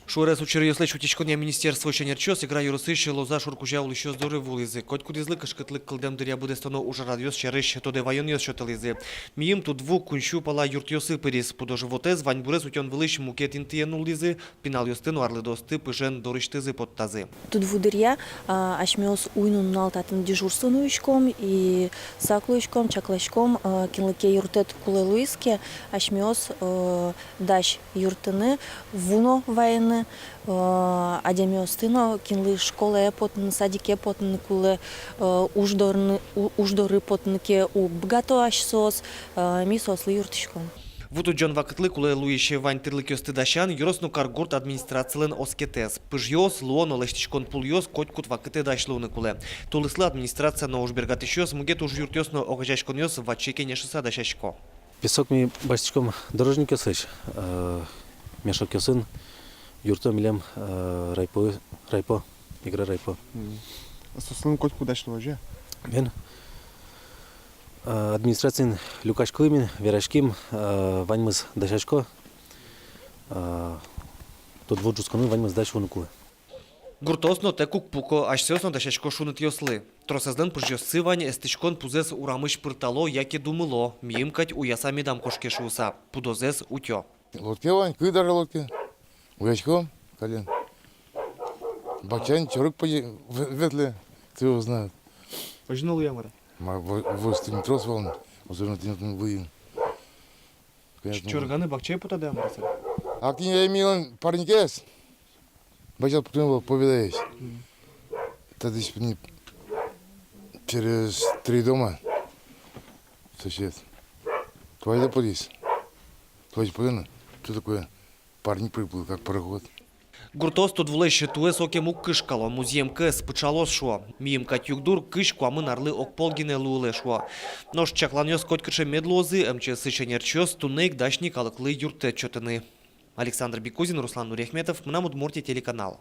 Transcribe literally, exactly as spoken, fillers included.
Шуэрес учыръёслэсь утиськонъя министерствоысь ӧнерчиос Игра ёросысь Лоза шур кузя улӥсьёс доры вуылӥзы. Котькудӥзлы кышкытлык кылдэм дыръя быдэстоно ужрадъёс сярысь тодэ ваёнъёс сётылӥзы. Мийым тудву куинь сю пала юртъёсы пыриз. Пудо-животэз, ваньбурез утён вылысь мукет интые нуллӥзы. Пиналъёсты но арлыдоосты пыжен дорысьтызы поттазы. Тудву дыръя, а, асьмеос уй но нунал татын дежурство нуиськом и сак луиськом, чакласьком, а, кинлы ке юрттэт кулэ луиз ке, асьмеос, а, дась юрттыны, ву но вайыны, а, адямиосты но, кинлы школае потыны, садике потыны кулэ, а, уж дорын, у-, уж доры потыны ке уг быгато асьсэос, а, ми соослы юрттӥськом. Ву тудӟон вакытлы кулэ луись вань тӥрлыкъёсты дасян ёрос но каргурт администрацилэн оскетэз. Пыжъёс, луо но лэсьтӥськон пулъёс котькуд вакытэ дась луыны кулэ. Тулыслы администрация но ужбергатӥсьёс, мукет ужъюртъёс но огазеяськонъёс ваче кенешыса дасясько. Песок ми басьтӥськом дорожникъёслэсь, э, мешокъёсын юртто милем, э, райпо, райпо, Игра райпо. Мгм. Соослэн котькуд дась луэ, озьы-а? Бен. Э, администрациын люкаськылӥм ини, вераським, э, ваньмыз дасясько. Э, тудву ӝутсконын ваньмыз дась луыны кулэ. Гуртоос но тэк уг пуко, асьсэос но дасясько шунытъёслы. Тросэзлэн пыжъёссы вань, эстӥськон пузэс урамысь пыртало яке думыло, мийым кадь уяса медам кошке шуыса, пудозэс утё. Лодке вань, кык даже лодке. Уяськом каллен. Бакчаын чорыг пыжы ве-, ветлэ, кто его знает. Озьы но луэ-а, мар-а? Ма, во-, вӧзтӥ трос вал, особенно тӥни отын выйын. Конечно. Ч-, чорыганы бакчае потады-а, мар-а, сэр? А тӥни эмилэн парникез. Бакчаез пуктэмын вал, Победаысь. Мгм. Татысь пни через три дома сосед. Туэ потӥз. Туэ потӥз. Что такое? Парник приплыл, как пароход. Гуртоос тудвулэсь туэ сокем уг кышкало, музъем кӧс, пыӵалоз шуо. Мийым кадь югдур кызь-куамын арлы огпол гинэ луылэ шуо. Нош чакланъёс котькыӵе мед луозы, МЧС-ысь ӧнерчиос туннэ ик дась ни калыклы юрттэт сётыны. Александр Бекузин, Руслан Нуриахметов, «Мынам Удмуртие» телеканал.